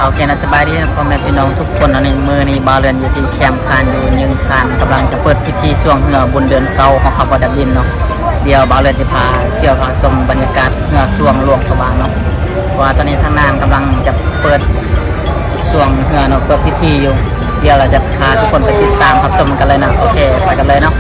ໂອເຄເນາະ ສະບາຍດີພໍ່ແມ່ພີ່ນ້ອງທຸກຄົນເນາະ. ນີ້ ມື້ນີ້ບ່າວເລື່ອນຢູ່ທີ່ແຄມຄານ ຢູ່ຍິງຄານ ກຳລັງຈະເປີດພິທີຊ່ວງເຮືອບຸນເດືອນເກົ້າຂອງຂ້າພະເຈົ້າ ດັບດິນເນາະ. ດຽວບ່າວເລື່ອນຈະພາທ່ຽວພາຊົມບັນຍາກາດເຮືອຊ່ວງຫຼວງພະບາງເນາະ ເພາະວ່າຕອນນີ້ທາງນານກຳລັງຈະເປີດຊ່ວງເຮືອເນາະ ເປີດພິທີຢູ່. ດຽວເຮົາຈະພາທຸກຄົນໄປຕິດຕາມຮັບຊົມກັນເລີຍເນາະ. ໂອເຄ ໄປກັນເລີຍເນາະ.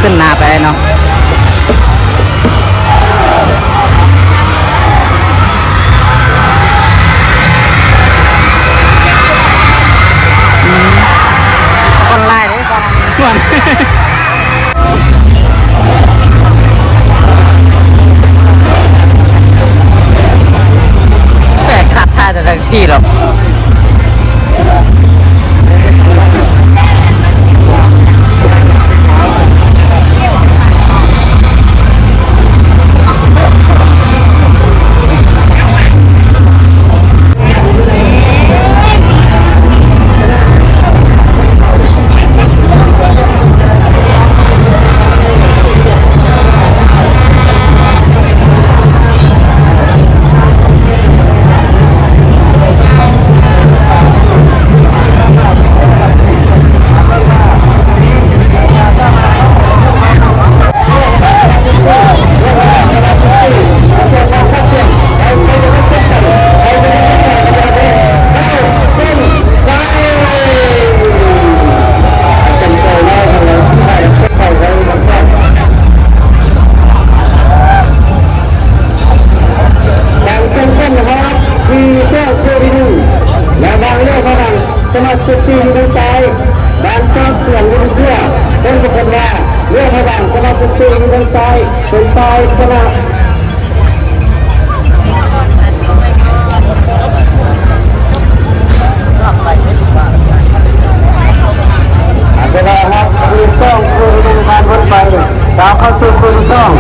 ຂຶ້ນໜ້າໄປເນາະ. ອືມ ຄົນຫຼາຍເດ້ ບ່ອນ ແປກຄັກ ຖ່າຍແຕ່ທາງທີ່ດອກ. ບາງເຊິ່ງຕົ້ນຮອດ ທີ່ເຈົ້າໂຄດິນ ແລະ ບາງເລື່ອງພະບາງ ສະມາຊິກທີ່ຢູ່ທາງຊ້າຍ ບາງຈອກສວນຢູ່ເພື່ອ ເພິ່ນກໍເປັນວ່າ ເມື່ອພະບາງ ສະມາຊິກທີ່ຢູ່ທາງຊ້າຍ ເປັນຝ່າຍຊະນະ. ອາ ເວລາຮັບ ຄູ່ສອງ ຄູ່ໜຶ່ງຜ່ານພົ້ນໄປ ກ້າວເຂົ້າສູ່ຄູ່ສອງ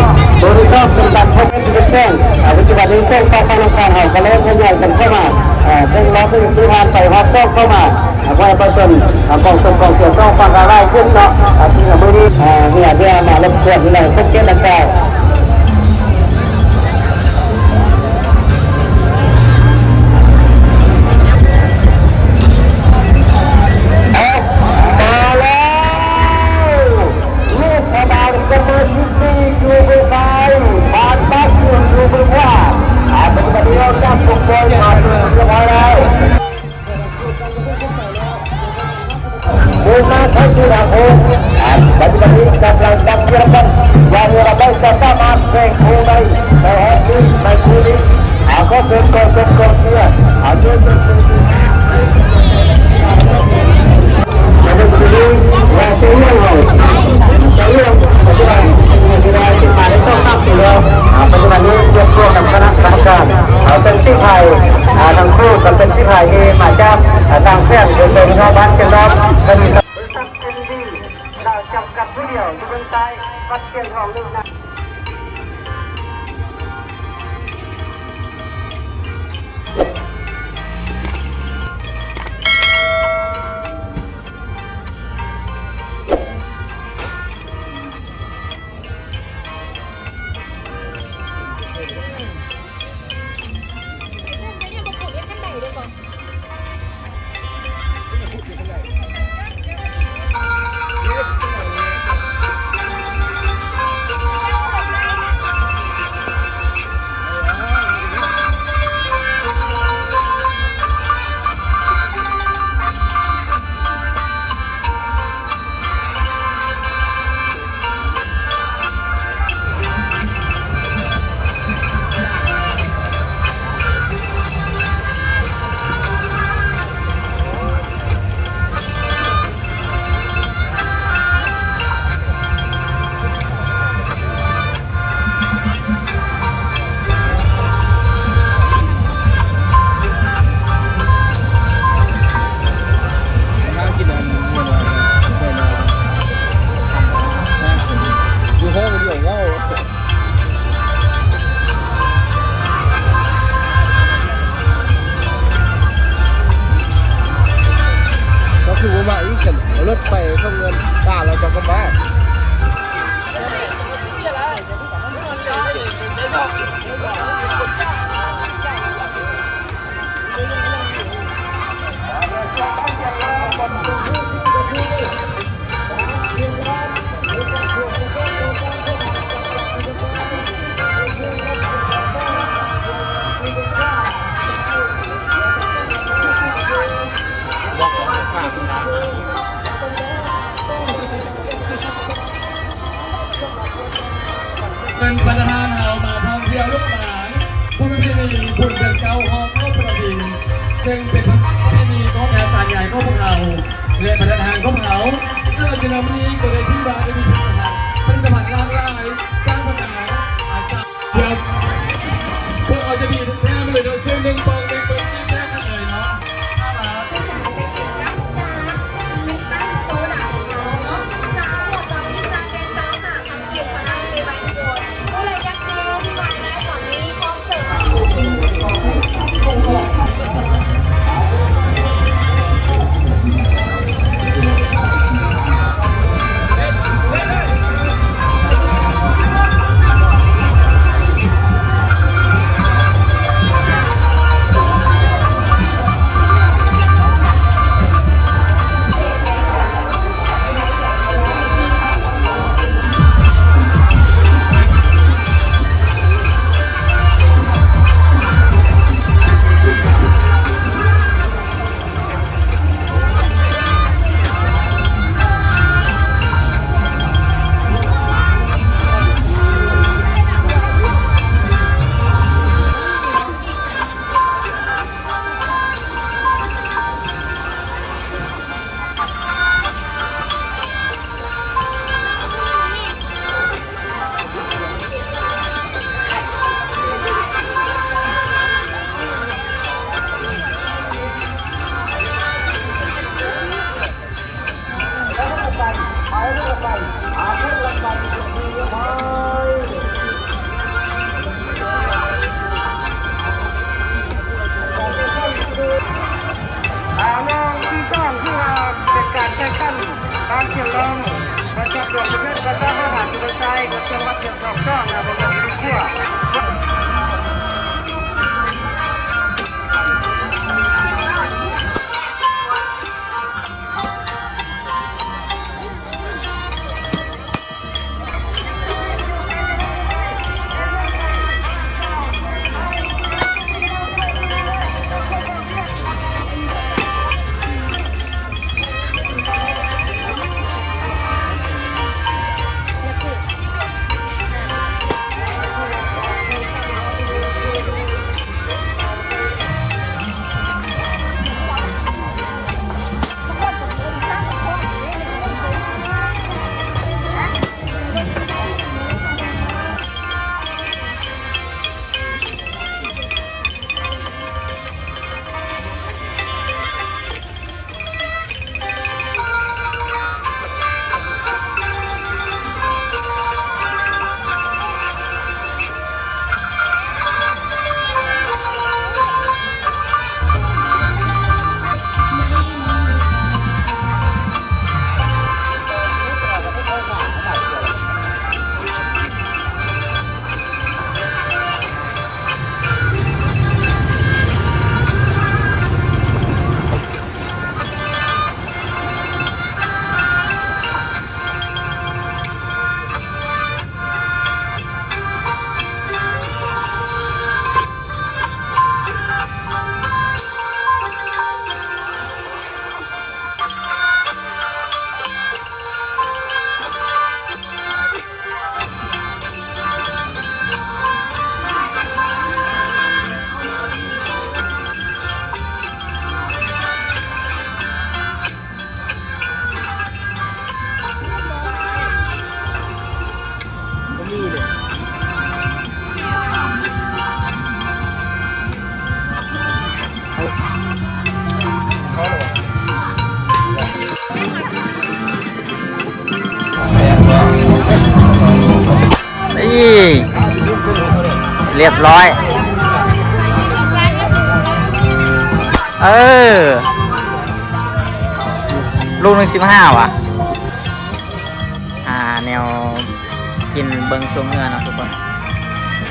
ຄູ່ສອງເປັນການພົບກັນແຈ້ງ ອາ ປັດຈຸບັນນີ້ ສອງຝ່າຍທາງການເຮົາກໍເລີ່ມທະຍອຍກັນເຂົ້າມາ ອາ ເຊິ່ງລອບໜຶ່ງທີ່ຜ່ານໄປຮອບສອງເຂົ້າມາ ອາ ເພື່ອປະຊົນ ອາ ກອງຊົມກອງເຊຍສອງຝັ່ງຫຼາຍຂຶ້ນເນາະ ອາ ທີ່ມື້ນີ້ ອາ ເວລາມາລົບກວນນີ້ແຫຼະ ສັງເກດດັ່ງກ່າວ. ເອົາ ມາແລ້ວ ລູກພະບາງສະເໝີ ສິບສີ່ ຢູ່ເບື້ອງຊ້າຍ ບານປາກສວນຢູ່ເບື້ອງຂວາ ອາ ປັດຈຸບັນນີ້ອອກຈາກປົກປ້ອງມາເປັນທີ່ຮຽບຮ້ອຍແລ້ວ. ໝູ່ມາໄທ ສຸລາໂຄ ອາ ປັດຈຸບັນນີ້ກຳລັງຈັບທີລະຄົນ ວ່າເມື່ອໃດຈະສາມາດແຊງຄູ່ໄດ້ ໃນຮອບນີ້ ໃນຄູ່ນີ້ ອາ ຂໍເຊີນກອງຊົມກອງເຊຍ ອາ ຊ່ວຍເຊີນ ມາເບິ່ງທີ່ນີ້ວ່າເຊຍຫຼວງເຮົາ ເຊຍຫຼວງປັດຈຸບັນ ເວລາທີ່ມາໄດ້ສອງສາມປີແລ້ວ ອາ ປັດຈຸບັນນີ້ຮວບຮວມນຳຄະນະກຳມະການ ເອົາເປັນສີພາຍ ອາ ທັງຄູ່ກໍເປັນສີພາຍທີ່ມາຈາກ ອາ ຕ່າງແຂວງ ໂດຍສະເພາະບ້ານແກ່ນນອກ ກໍມີ ບໍລິສັດ ເອ ດີ ດີ ລາວ ຈຳກັດຜູ້ດຽວ ຢູ່ເບື້ອງໃຕ້ ວັດຂຽງທອງ ໜຶ່ງນະ. ກໍຄືບໍ່ມາອີກຊັ້ນ ເອົາລົດໄປສົ່ງເງິນ ຕາມແລ້ວເຈົ້າກໍມາ. ຂອງພວກເຮົາ ແລະ ພະນັກງານຂອງເຮົາ ເຊິ່ງເຮົາຈະນຳນີ້ກໍໄດ້ຖືວ່າໄດ້ມີຜະລິດຕະພັນ ຜະລິດຕະພັນຫຼາກຫຼາຍ ສ້າງບັນຫາ ອາ ດຽວ ພວກເຮົາຈະມີແຖມເລີຍເນາະ ເຊິ່ງໜຶ່ງປ່ອງ ໜຶ່ງເບິ່ງ ແຈກກັນເລີຍເນາະ. ອ່າ ເລື່ອງທີ່ສອງຄືວ່າເປັນການແຂ່ງຂັນການກິນລອງ ປະຈຳດວງເດືອນກະຊາກມະຫາສຸນໄຊ ກະຊວງວັດທະນະທຳ ສອງ ນະ ບໍ່ມີຄົວ. ນີ້ ຮຽບຮ້ອຍ ເອີ ລູກໜຶ່ງສິບຫ້າຫວາ. ຫາແນວກິນເບິ່ງຊ່ວງເຮືອເນາະທຸກຄົນ.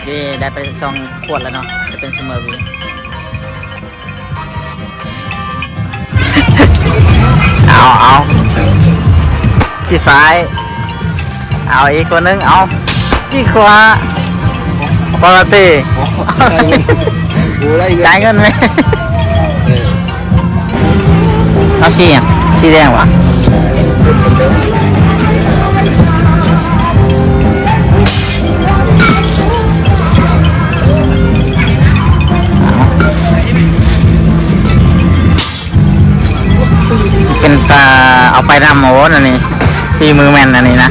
ນີ້ໄດ້ໄປສອງຂວດແລ້ວເນາະ ຈະເປັນສະເມີວີ. ເອົາ ເອົາ ຂີ້ຊ້າຍ ເອົາອີກຄົນໜຶ່ງ ເອົາ ຂີ້ຂວາ ປົກກະຕິ ຈ່າຍເງິນແມ່. ເອີ ເອົາສີຫຍັງ? ສີແດງຫວາ? ເ ເປັນຕາເອົາໄປນຳໂອ້ ອັນນີ້ ສີມືແມ່ນອັນນີ້ນະ.